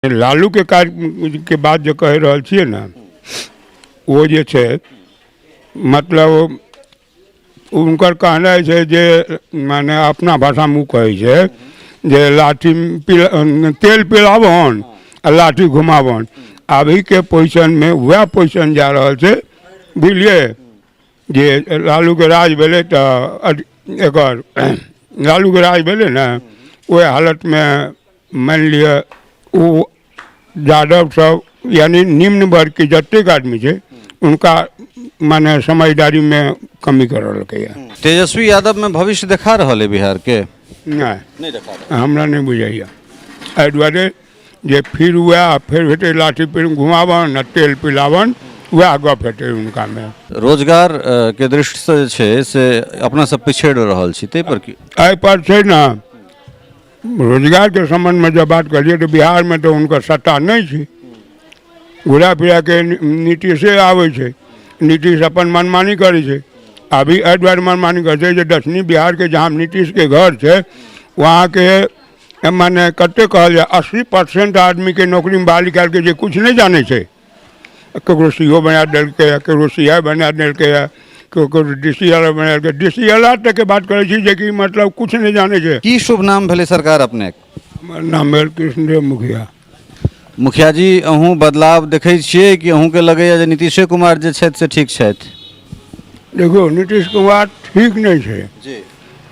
लालूके कार्यके बात जे कहि रहल छियै ने, ओ जे छै मतलब हुनकर कहनाइ छै जे माने अपना भाषामे ओ कहै छै जे लाठी पिला, तेल पिलावन आ लाठी घुमावन। अभीके पोजिशनमे वएह पोजिशन जा रहल छै, बुझलियै? जे लालूके राज भेलै तऽ एकर लालूके राज भेलै ने, ओहि हालतमे मानि लिअ ओ यादव सब यानि निम्न वर्गके जतेक आदमी छै हुनका माने समझदारीमे कमी करलकैए। तेजस्वी यादवमे भविष्य देखा रहल है बिहारके? नहि। नहि देखा रहल। हमरा नहि बुझाइए, एहि दुआरे जे फिर वएह फेर हेतै लाठी फेर घुमावन आ तेल पिलावन, वएह गप हेतै हुनकामे। रोजगार के दृष्टिसँ जे छै से अपना सब पिछड़ि रहल छी, ताहि पर की? एहि पर छै ने, रोजगारके सम्बन्धमे जब बात करियै तऽ बिहारमे तऽ हुनकर सत्ता नहि छै। घुरा फिराके नीतीशे आबै छै, नीतीश अपन मनमानी करै छै। अभी एहि दुआरे मनमानी करै छै जे दक्षिणी बिहारके जहाँ नीतीशके घर छै वहाँके माने कतेक कहल जाय 80% आदमीके नौकरीमे बहाली कएलकै जे किछु नहि जानै छै। ककरो सी ओ बना देलकै, ककरो सी I बना देलकै, ककरो डी सी एल बना देलकै। डी सी एल आर तकके बात करै छी जेकि मतलब किछु नहि जानै छै। की शुभ नाम भेलै सरकार अपनेके? हमर नाम भेल कृष्णदेव मुखिया। मुखिया जी, अहूँ बदलाव देखै छियै कि अहूँके लगैए जे नीतीशे कुमार जे छथि से ठीक छथि? देखियौ, नीतीश कुमार ठीक नहि छै।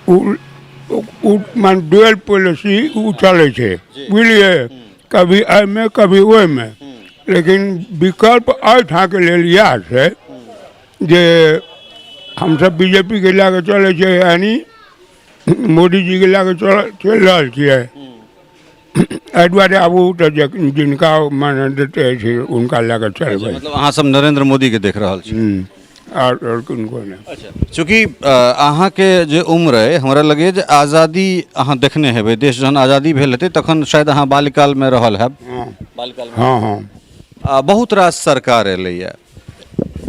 ओ माने डुअल पॉलिसी ओ चलै छै, बुझलियै? कभी एहिमे कभी ओहिमे। लेकिन विकल्प एहिठामके लेल इएह छै जे हमसब बी जे पी के लए कऽ चलै छियै, यानि मोदीजीके लए कऽ चलि रहल छियै। एहि दुआरे आब ओ तऽ जिनका माने देते छै हुनका लए कऽ चलबै। मतलब अहाँ सब नरेंद्र मोदीके देख रहल छी? आओर किनको नहि। अच्छा, चूँकि अहाँके जे उम्र अइ, हमरा लगैए जे आज़ादी अहाँ देखने हेबै, देश जहन आज़ादी भेल हेतै तखन शायद अहाँ बाल्यकालमे रहल हैब। हँ। बाल्यकालमे? हँ हँ। आ बहुत रास सरकार एलैए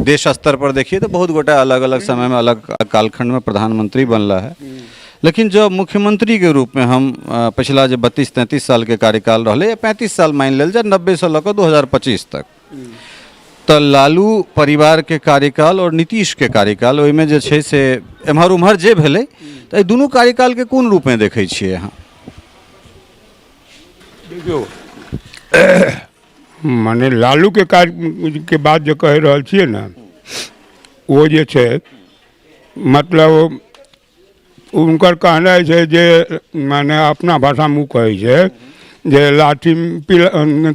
देश स्तर पर, देखिए तऽ बहुत गोटा अलग अलग समयमे अलग कालखंडमे प्रधानमंत्री बनला है, लेकिन जब मुख्यमंत्रीके रूपमे हम पछिला जे 32-33 सालके कार्यकाल रहलै, या 35 साल मानि लेल जाय, 90सँ लऽ कऽ 2025 तक, तऽ लालू परिवारके कार्यकाल आओर नीतीशके कार्यकाल ओहिमे जे छै से एम्हर ओम्हर जे भेलै, तऽ एहि दुनू कार्यकालके कोन रूपमे देखै छियै अहाँ? देखियौ, माने लालूके कार्यके बात जे कहि रहल छियै ने, ओ जे छै मतलब हुनकर कहनाइ छै जे माने अपना भाषामे ओ कहै छै जे लाठी पिला,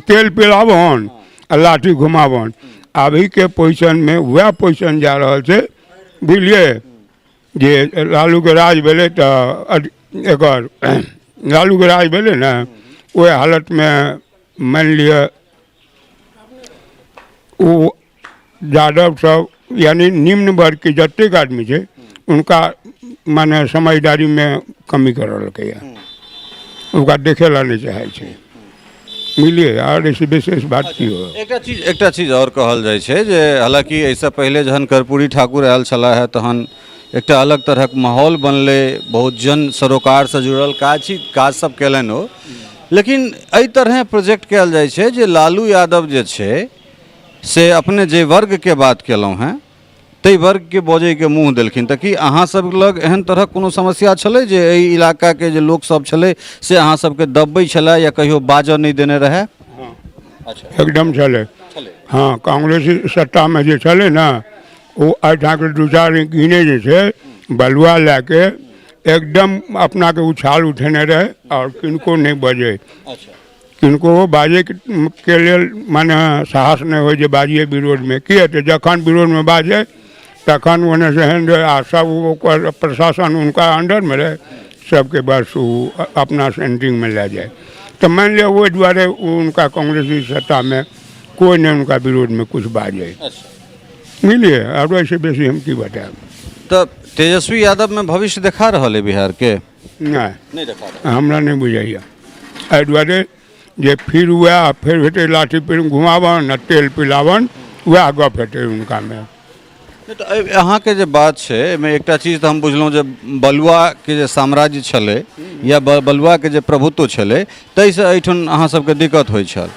तेल पिलावन आ लाठी घुमावन। अभीके पोजिशनमे वएह पोजिशन जा रहल छै, बुझलियै? जे लालूके राज भेलै तऽ एकर लालूके राज भेलै ने, ओहि हालतमे मानि लिअ ओ यादव सब यानि निम्न वर्गके जतेक आदमी छै हुनका माने समझदारीमे कमी करलकैए, ओकरा देखै लए नहि चाहै छै, बुझलियै? आर एहिसँ विशेष बात की हो। एकटा चीज आओर कहल जाइ छै जे हालाँकि एहिसँ पहिले जहन कर्पूरी ठाकुर आयल छलाह हे तहन एकटा अलग तरहक माहौल बनलै, बहुत जन सरोकारसँ जुड़ल काज सब केलनि ओ, लेकिन एहि तरहेँ प्रोजेक्ट कयल जाइ छै जे लालू यादव जे छै से अपने जे वर्गके बात केलहुँ हेँ ताहि वर्गके बजैके मुँह देलखिन। तऽ की अहाँ सब लग एहन तरहक कोनो समस्या छलै जे एहि इलाकाके जे लोकसब छलै से अहाँ सबके दबबै छलै या कहियो बाजऽ नहि देने रहै? अच्छा, एकदम छलै। हँ, कांग्रेसी सत्तामे जे छलै ने, ओ एहिठामके दू चारि गिने जे छै बलुआ लए के एकदम अपनाके उछाल उठेने रहै आओर किनको नहि बजै। किनको बाजैके लेल माने साहस नहि होइ जे बाजिए विरोधमे। किए तऽ जखन विरोधमे बाजै तखन ओन्नेसँ एहन रहै आ सब ओकर प्रशासन हुनका अण्डरमे रहै, सबके बस ओ अपना सेन्टिंगमे लए जाइ। तऽ मानि लिअ ओहि दुआरे ओ हुनका कांग्रेसी सत्तामे कोइ नहि हुनका विरोधमे किछु बाजै, बुझलियै? आब एहिसँ बेसी हम की बतायब। तऽ तेजस्वी यादवमे भविष्य देखा रहल अइ बिहारके? नहि। नहि देखा रहल। हमरा नहि बुझाइए, एहि दुआरे जे फिर वएह फेर हेतै लाठी फेर घुमावन आ तेल पिलावन, वएह गप हेतै हुनकामे। नहि तऽ अहाँके जे बात छै एहिमे एकटा चीज तऽ हम बुझलहुँ जे बलुआके जे साम्राज्य छलै या बलुआके जे प्रभुत्व छलै, ताहिसँ एहिठाम अहाँ सबके दिक्कत होइ छल।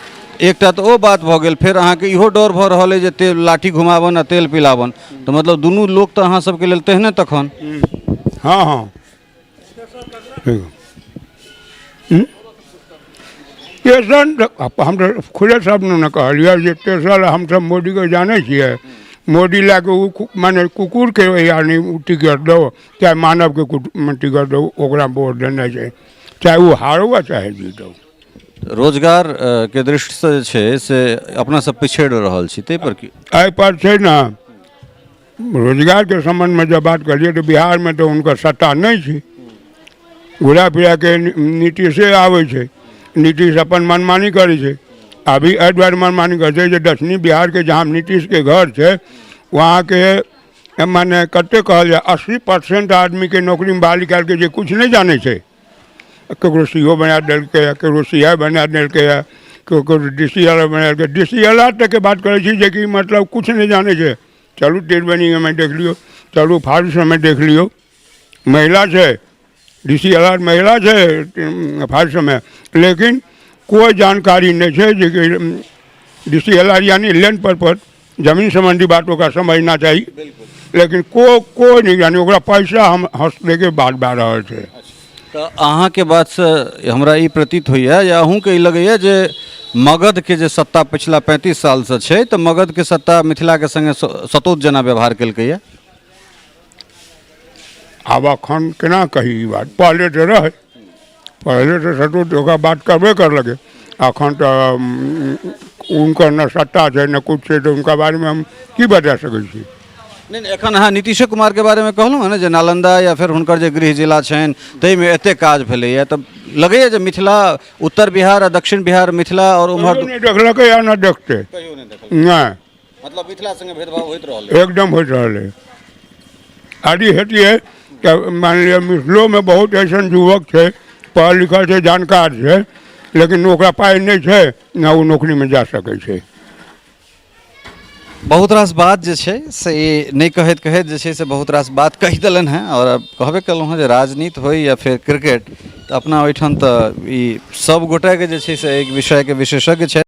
एकटा तऽ ओ बात भऽ गेल। फेर अहाँके इहो डर भऽ रहल अइ जे तेल लाठी घुमाबन आ तेल पिलाबन, तऽ मतलब दुनू लोक तऽ अहाँ सबके लेल तेहने तखन। हँ हँ, स्टेशन हम तऽ खुले शब्दमे ने कहलियै जे स्टेशन हमसभ मोदीके जानै छियै। मोदी लए कऽ ओ मने कुकुरके यानि टिकट दौ, चाहे मानवके टिकट दौ, ओकरा वोट देनाइ छै, चाहे ओ हारो आ चाहे जीतो। रोजगार के दृष्टिसँ जे छै से अपना सब पिछड़ि रहल छी, ताहि पर की? एहिपर छै ने, रोजगारके सम्बन्धमे जब बात करियै तऽ बिहारमे तऽ हुनकर सत्ता नहि छै। घुरा फिरा के नीतीशे आबै छै। नीतीश अपन मनमानी करै छै। अभी एहि दुआरे मनमानी करै छै जे दक्षिणी बिहारके जहाँ नीतीशके घर छै, वहाँके मने कतेक कहल जाय, 80% आदमीके नौकरीमे बहाली कएलकै जे किछु नहि जानै छै। ककरो सी ओ बना देलकै, ककरो सी I बना देलकै, ककरो डी सी एल बना देलकै। डी सी एल आर तकके बात करै छी जेकि मतलब किछु नहि जानै छै। चलू त्रिवेणीमे देख लियौ, चलू फारबिसगंजमे देख लियौ, महिला छै डी सी एल आर, महिला छै फारबिसगंजमे, लेकिन कोइ जानकारी नहि छै जेकि डी सी एल आर यानी लैंड पर जमीन सम्बन्धी बात ओकरा समझना चाही, लेकिन कोइ नहि जानी। ओकरा पैसा हम हँसदैके बात भए रहल छै। तऽ अहाँके बातसँ हमरा ई प्रतीत होइए या अहूँके ई लगैए जे मगधके जे सत्ता पछिला 35 सालसँ छै, तऽ मगधके सत्ता मिथिलाके सङ्गे सतोत जेना व्यवहार केलकैए? आब एखन केना कही ई बात। पहिले तऽ रहै, पहिले तऽ सतोत ओकरा बात करबे करलकै। एखन तऽ हुनकर ने सत्ता छै ने किछु छै, तऽ हुनका बारेमे हम की बता सकै छी? नहि नहि, एखन अहाँ नीतीशे कुमारके बारेमे कहलहुँ हँ ने जे नालन्दा या फेर हुनकर जे गृह जिला छनि ताहिमे एतेक काज भेलैए, तऽ लगैए जे मिथिला, उत्तर बिहार आ दक्षिण बिहार, मिथिला आओर उम्हर कहियो नहि देखलकै या नहि देखतै। कहियो नहि देखलकै? नहि। मतलब मिथिला संगे भेदभाव होइत रहलै? एकदम होइत रहलै। आदि हेतियै तऽ मानि लिअ मिथिलोमे बहुत अइसन युवक छै, पढ़ल लिखल छै, जानकार छै, लेकिन ओकरा पाइ नहि छै ने, ओ नौकरीमे जा सकै छै। बहुत रास बात जे छै से ई नहि कहैत कहैत जे छै से बहुत रास बात कहि देलनि हेँ। आओर कहबे केलहुँ हेँ जे राजनीति होइ या फेर क्रिकेट, तऽ अपना ओहिठाम तऽ ई सभ गोटेके जे छै से एक विषयके विशेषज्ञ छथि।